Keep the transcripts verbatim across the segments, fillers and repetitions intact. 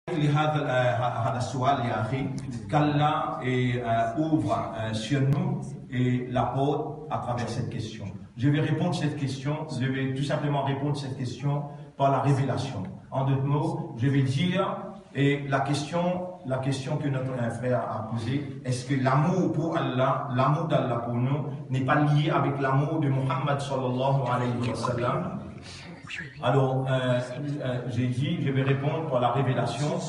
لهذا، euh, هذا السؤال يا أخي, qu'Allah, euh, ouvre, euh, sur nous, euh, la porte à travers cette question. Je vais répondre cette question, je vais tout simplement répondre cette question par la révélation. En d'autres mots, je vais dire, et la question, la question que notre, euh, frère a posée, est-ce que l'amour pour Allah, l'amour d'Allah pour nous, n'est pas lié avec l'amour de Muhammad صلى الله عليه وسلم? Alors, euh, euh, j'ai dit, je vais répondre par la révélation.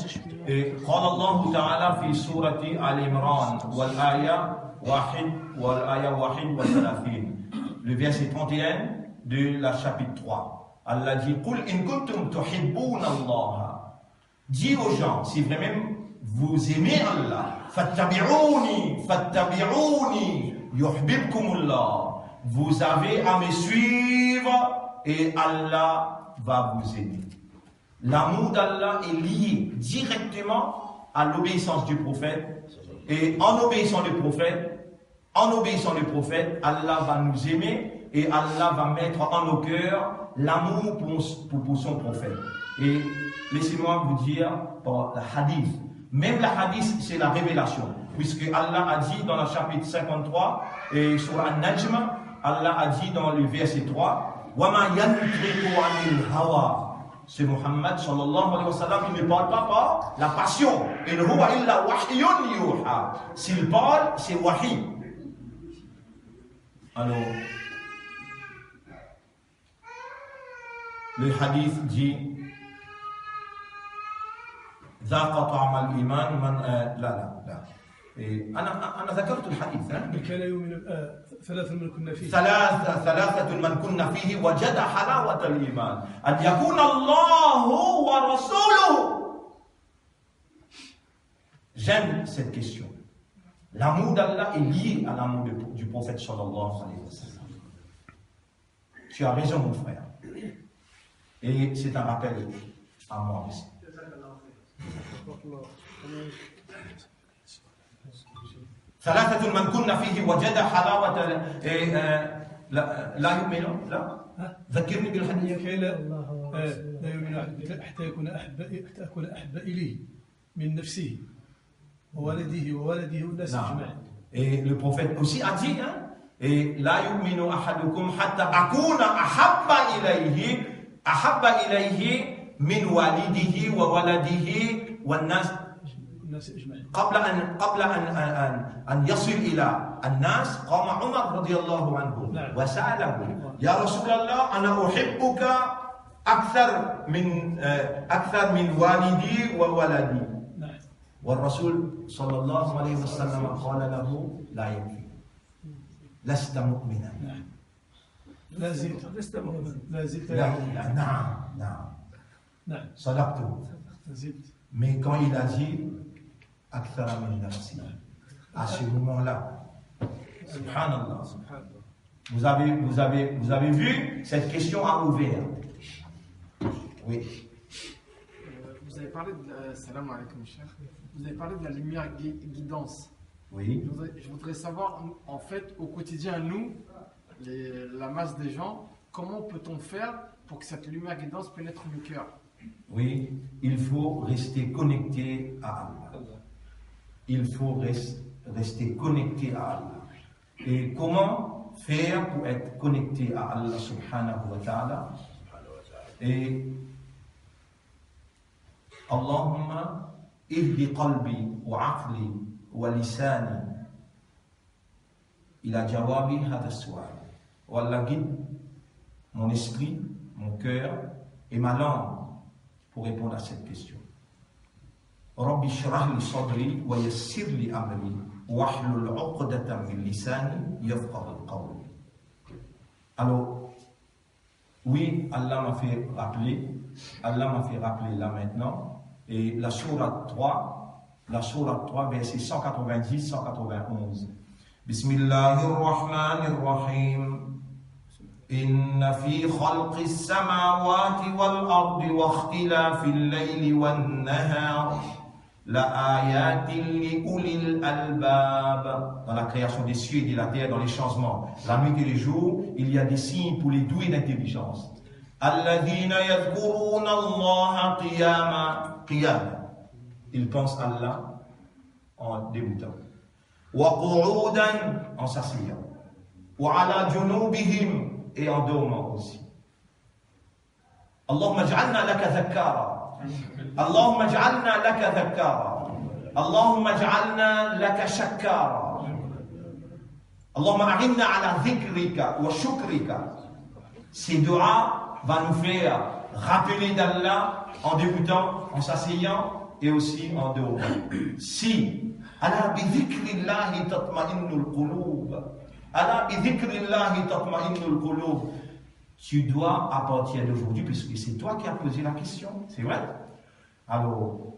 Et قال الله تعالى في سورة آل عمران والآية واحد، والآية واحد وثلاثين. Le verset trente et un de la chapitre trois. Allah dit, قل إن كنتم تحبون الله. Dis aux gens, si vraiment vous aimez Allah, فاتبعوني، فاتبعوني يحببكم الله. Vous avez à me suivre et Allah va vous aimer. L'amour d'Allah est lié directement à l'obéissance du prophète. Et en obéissant le prophète, en obéissant le prophète, Allah va nous aimer et Allah va mettre en nos cœurs l'amour pour, pour, pour son prophète. Et laissez-moi vous dire par le hadith. Même le hadith, c'est la révélation. Puisque Allah a dit dans le chapitre cinquante-trois, et sur An-Najm, Allah a dit dans le verset trois, وما ينطق عن الهوى. C'est Muhammad صلى الله عليه وسلم, il ne parle pas par la passion. إن هو إلا وحي يوحى. S'il parle, c'est wahi. Alors, le hadith dit, ذاق طعم الإيمان من, euh, لا، لا، لا. إيه، أنا، أنا ذكرت الحديث، ها؟ من كان يؤمن، آه، ثلاثة من كن فيه. ثلاثة، ثلاثة من كن فيه وجد حلاوة الإيمان. أن يكون الله ورسوله. J'aime cette question. L'amour d'Allah est lié à l'amour de, du prophète صلى الله عليه وسلم. Tu as raison, mon frère. Et c'est un rappel à moi aussi. ثلاثة من كن فيه وجد حلاوة ال-، إيه، آه، لا، لا يؤمن، لا؟ ذكرني بالحديث. كي لا، آه، لا يؤمن أحد حتى يكون أحب، حتى أكون أحب إليه من نفسه وولده وولده والناس أجمعين. Et le prophète aussi a dit, hein, et لا يؤمن أحدكم حتى أكون أحب إليه، أحب إليه من والده وولده والناس، الناس أجمعين. قبل أن، قبل أن، أن، أن، أن يصل إلى الناس، قام عمر رضي الله عنه، نعم، وسأله، نعم. يا رسول الله، أنا أحبك أكثر من، آه، أكثر من والدي وولدي. نعم. والرسول صلى الله عليه وسلم قال له: لا يكفي. لست مؤمنا. نعم. لا زلت. لست مؤمنا. لا زلت. لا، لا، نعم، نعم. نعم. صدقت. لا زلت. Mais quand il a dit, أكثر من نفسي. À ce moment-là, سبحان الله. سبحان الله. Vous avez, vous avez, vous avez vu, cette question a ouvert. Oui. Euh, vous avez parlé de la, salam alaikum, Cheikh. Vous avez parlé de la lumière gui-, guidance. Oui. Je voudrais, je voudrais savoir, en fait, au quotidien, nous, les, la masse des gens, comment peut-on faire pour que cette lumière guidance pénètre nos cœurs ? Oui, il faut rester connecté à Allah. Il faut res-, rester connecté à Allah. Et comment faire pour être connecté à Allah سبحانه وتعالى ? Et اللهم اهد قلبي وعقلي ولساني إلى جواب هذا السؤال. Oh Allah, guide mon esprit, mon cœur et ma langue pour répondre à cette question. رب اشرح لي صدري ويسر لي أمري واحلل عقدة من لساني يفقهوا قولي. Alors, oui, Allah m'a fait rappeler, Allah m'a fait rappeler là maintenant, et la sourate trois, la sourate trois, verset cent quatre-vingt-dix, cent quatre-vingt-onze. بسم الله الرحمن الرحيم. إن في خلق السماوات والأرض واختلاف الليل والنهار لآيات لأولي الألباب. Dans la création des cieux et de la terre, dans les changements, la nuit et le jour, il y a des signes pour les doués d'intelligence. الذين يذكرون الله قياما, قياما. Ils pensent Allah en débutant. Wa qu'udan, en s'asseyant. Wa ala junubihim, et en dormant aussi. اللهم اجعلنا لك ذكارا. اللهم اجعلنا لك ذكارا. اللهم اجعلنا لك شكارا. اللهم أعنا على ذكرك وشكرك. Ce dua va nous faire rappeler d'Allah en débutant, en s'asseyant et aussi en dormant. Si, ألا بذكر الله تطمئن القلوب. ألا بذكر الله تطمئن القلوب. Tu dois, à partir d'aujourd'hui, puisque c'est toi qui as posé la question, c'est vrai ? Alors,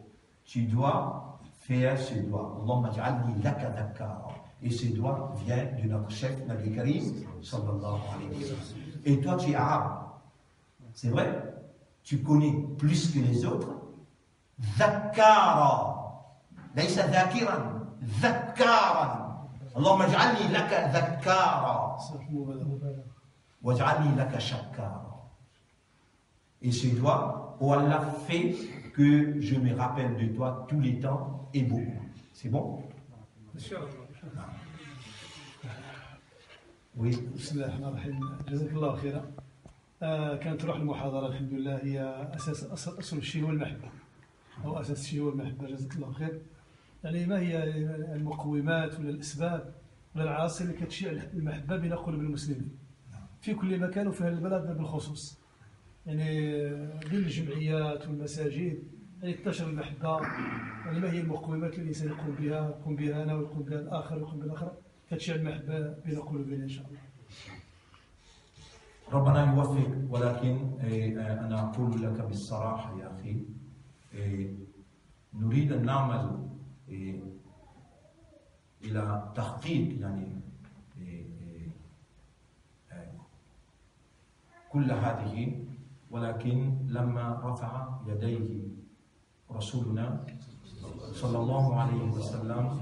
tu dois faire ce dua. اللهم اجعلني لك ذكارا. Et ce dua vient de notre chef, Nabi Karim, sallallahu alayhi wa sallam. Et toi, tu es arabe. C'est vrai ? Tu connais plus que les autres. ذكارا. ليس ذاكرا. ذكارا. اللهم اجعلني لك ذكارا. واجعلني لك شكارا. Et ce dua, oh Allah, fais que je me rappelle de toi tous les temps et beaucoup. C'est bon ? Bien sûr. Oui. بسم الله الرحمن الرحيم. جزاك الله خيرا. آه، كانت روح المحاضرة الحمد لله هي أساس، أصل، أصل الشيء هو المحبة، أو أساس الشيء هو المحبة. جزاك الله خير. يعني، ما هي المقومات ولا الأسباب ولا العناصر اللي كتشيع المحبة بين قلوب المسلمين في كل مكان وفي هذا البلد بالخصوص؟ يعني، بين الجمعيات والمساجد، يعني، تنتشر المحبة. يعني، ما هي المقومات اللي الإنسان يقوم بها، يقوم بها أنا ويقوم بها الآخر ويقوم بها الآخر، كتشيع المحبة بين قلوبنا إن شاء الله؟ ربنا يوفق، ولكن، إيه، آه، أنا أقول لك بالصراحة يا أخي، إيه، نريد أن نعمل، إيه، إلى تحقيق، يعني، إيه، إيه، آه، كل هذه، ولكن لما رفع يديه رسولنا صلى الله عليه وسلم،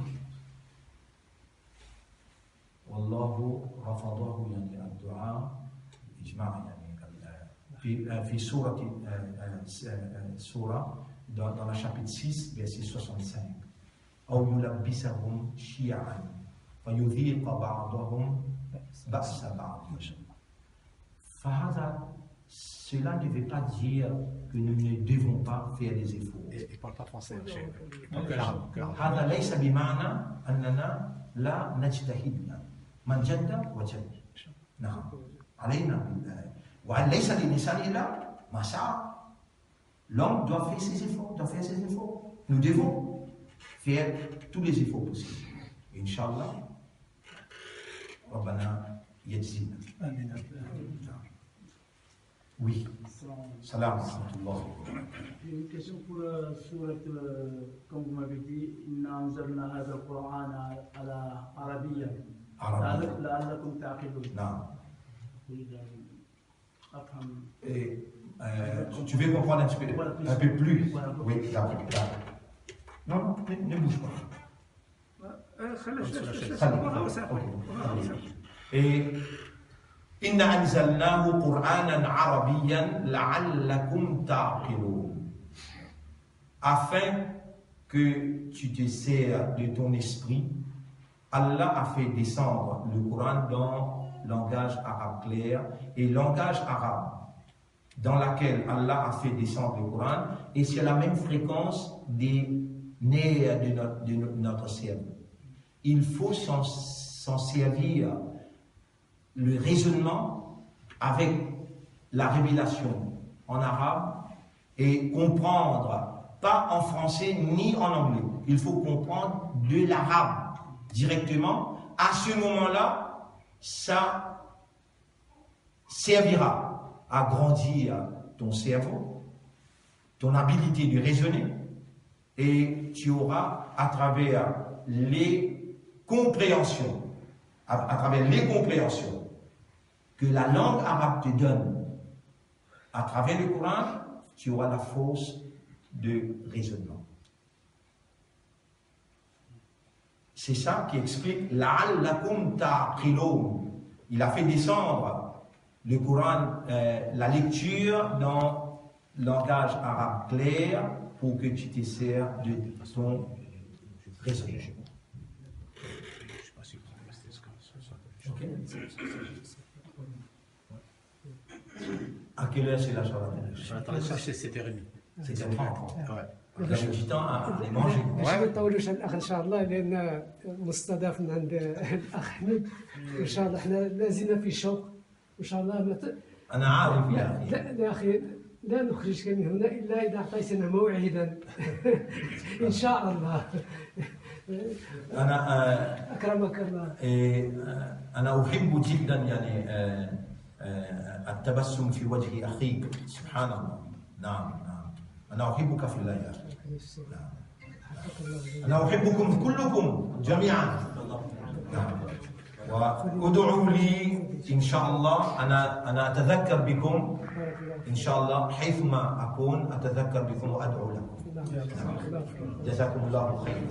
والله رفضه، يعني، الدعاء إجماع، يعني، ال-، في، في سورة، آه، آه، س-، آه، آه، سورة، dans, dans le chapitre six, verset soixante-cinq. أو يلبسهم شيعا فيذيق بعضهم بأس بعض. فهذا، cela ne veut pas dire que nous ne devons pas faire des efforts. Et, et parle pas français, hein, cher. هذا ليس بمعنى أننا لا نجتهد. من جد وجد. نعم. علينا بال-، وليس للإنسان إلا ما سعى. L'homme doit faire ses efforts, doit faire ses efforts. Nous devons faire tous les efforts possibles. Inch'Allah, Rabbana yajzina. Amin. Oui. Salam wa rahmatullah. J'ai une question pour, euh, sourate, euh, comme vous m'avez dit, إنا أنزلنا هذا القرآن على عربيا. عربيا. لعل-، لعلكم تعقلون. نعم. Et, euh, tu, tu veux comprendre un petit peu, voilà, un peu plus. Voilà. Oui, d'accord, d'accord. Non, non, ne, ne bouge pas. Euh, خلي، خلي، خلي. خلي. On va s'arrêter. Ok. On va s'arrêter. إيه، إنا أنزلناه قرآنا عربيا لعلكم تعقلون. Afin que tu te sers de ton esprit, Allah a fait descendre le Coran dans langage arabe clair, et langage arabe dans laquelle Allah a fait descendre le Coran est sur la même fréquence des nerfs de notre, de no-, notre cerveau. Il faut s'en, s'en servir, le raisonnement avec la révélation en arabe et comprendre, pas en français ni en anglais. Il faut comprendre de l'arabe directement. À ce moment-là, ça servira à grandir ton cerveau, ton habilité de raisonner, et tu auras, à travers les compréhensions, à, à travers les compréhensions que la langue arabe te donne à travers le Coran, tu auras la force de raisonnement. C'est ça qui explique لعلكم تعقلون. Il a fait descendre le Coran, euh, la lecture dans langage arabe clair, pour que tu te sers de ton raisonnement. Ok. À quelle heure c'est la Salat al-Isha? Salat al-Isha, c'est sept heures et demie. Sept heures trente. Ouais. Il y a du temps à aller manger. باش ما نطولوش على الاخر ان شاء الله، لان مستضاف من عند الاخ احمد. وان شاء الله احنا لازلنا في شوق. وان شاء الله ما ت- أنا عارف يا أخي. لا، لا يا اخي، لا نخرجك من هنا الا اذا اعطيتنا موعدا. ان شاء الله. أنا، آه، اكرمك الله. إيه، آه، أنا أحب جدا، يعني، آه، آه، التبسم في وجه أخيك. سبحان الله. نعم، نعم. أنا أحبك في الله يا أخي. نعم. أنا أحبكم كلكم جميعا. نعم. وادعوا لي إن شاء الله. أنا، أنا أتذكر بكم إن شاء الله، حيثما أكون أتذكر بكم وأدعو لكم. نعم. جزاكم الله خيرا.